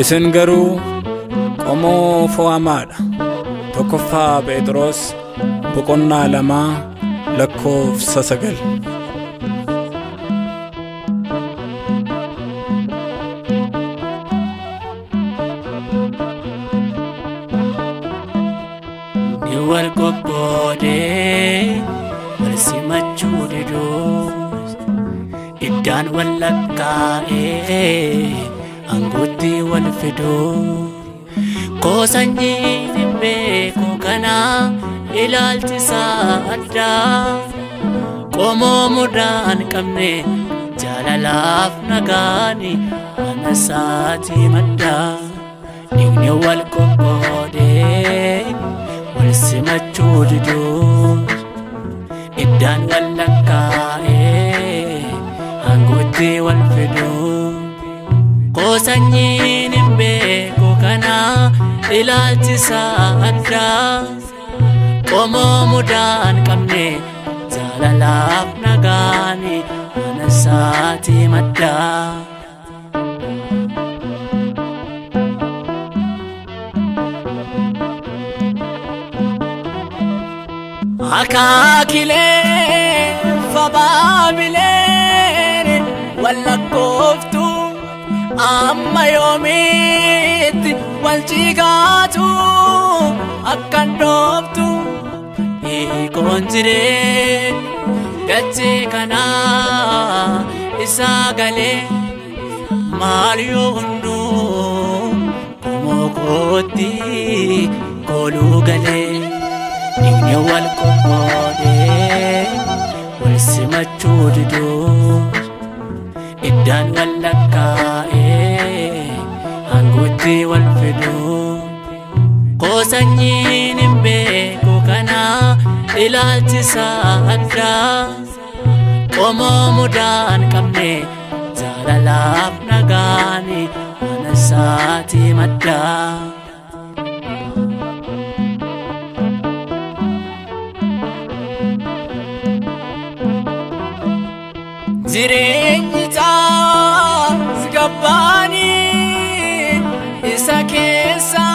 Isin garuu qomoo fo'amaadha. Tokkoffaa Phexros boqonnaa 2 lakkoofsa 9. Ni wal qoqqoodee wal simachuu diduus iddaan wal lakkaa'ee aangootti wal fiduu Koosanyiin hin beeku kanaa ilaalchisaa addaa qomoo mudaan qabne jaalalaaf nagaani mana isaatii maddaa Dhiigni wal qoqqoodee wal simachuu diduus iddaan wal lakkaa'ee aangootti wal fiduu Koosanyiin hin beeku kanaa ilaalchisaa addaa qomoo mudaan qabne jaalalaaf nagaani mana isaatii maddaa. Akaakilee fabaabileen wallakkooftu amma yoomiitti wal cigaatu akkan dhooftu hiikoon jiree dachee kanaa isaa galee maal yoo hunduu qomoo kootti kooluu galee. Dhiigni wal qoqqoodee wal simachuu diduus iddaan wal lakkaa'ee aangootti wal fiduu Koosanyiin hin beeku kanaa ilaalchisaa addaa qomoo mudaan qabne jaalalaaf nagaani mana isaatii maddaa. Jireenyi tasgabbaanii isa keessa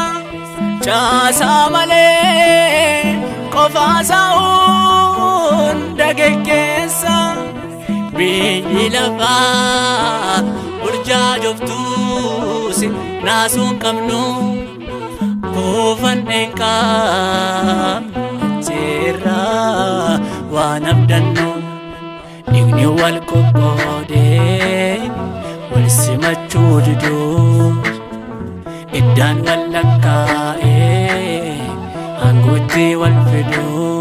caasaa malee qofaasaa hunda geggeessa. Biyyi lafaa burjaajoftuus naasuun qabnu kuufannee hin qabnu acheerraa waan abdannu. Dhiigni wal qoqqoodee wal simachuu diduus iddaan wal lakkaa'ee aangootti wal fiduu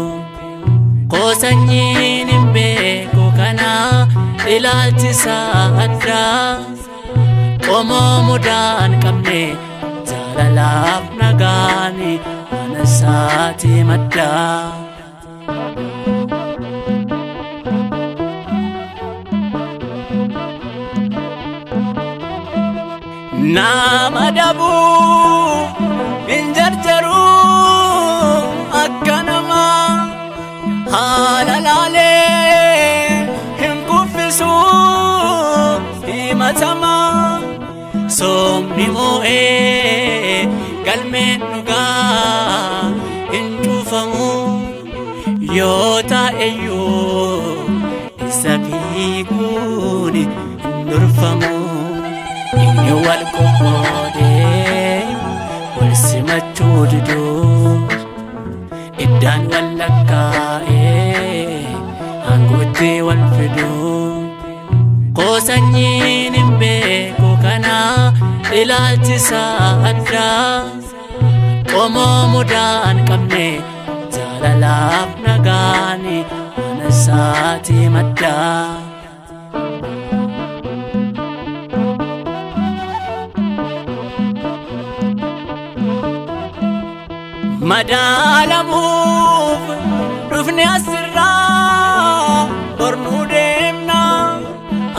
Koosanyiin hin beeku kanaa ilaalchisaa addaa qomoo mudaan qabne jaalalaaf nagaani mana isaatii maddaa. Nama dabuu hin jarjaruu akka namaa haala laalee hin kuffisuu himatamaa Soomni moo'ee galmeen dhugaa hin cufamu yoo ta'eyyuu isa fiiguun hin durfamu. Dhiigni wal qoqqoodee wal simachuu diduus iddaan wal lakkaa'ee aangootti wal fiduu Koosanyiin hin beeku kanaa ilaalchisaa addaa qomoo mudaan qabne jaalalaaf nagaani mana isaatii maddaa. Madaalamuuf dhufne asirraa bornuu deemna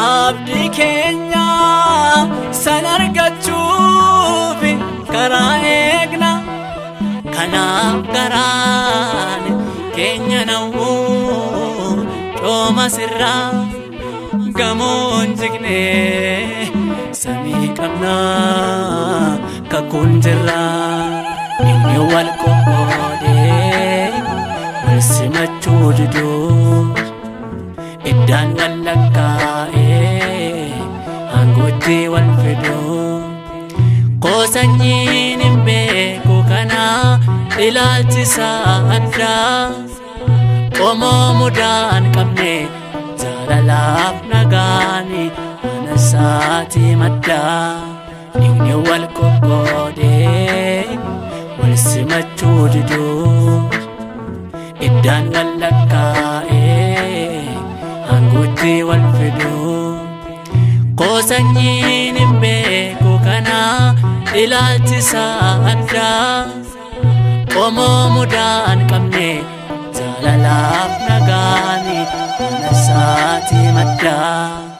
abdii keenya san argachuuf karaa eegna. Kanaaf garaan keenya nawwuu cooma sirraa gamoon jignee samii qabnaa. Rakkoon jirra inni wal qoqqoodee wal simachuu diduu iddaan wal lakkaa'ee aangootti wal fiduu Koosanyiin hin beeku kana ilaalchisa addaa qomoo mudaan qabne jaalalaaf nagaani mana isaatii maddaa dhiigni wal qoqqoodee wal simachuu diduu iddaan wal lakkaa'ee aangootti wal fiduu Koosanyiin hin beeku kana ilaalchisa addaa qomoo mudaan qabne jaalalaaf nagaani mana isaatii maddaa.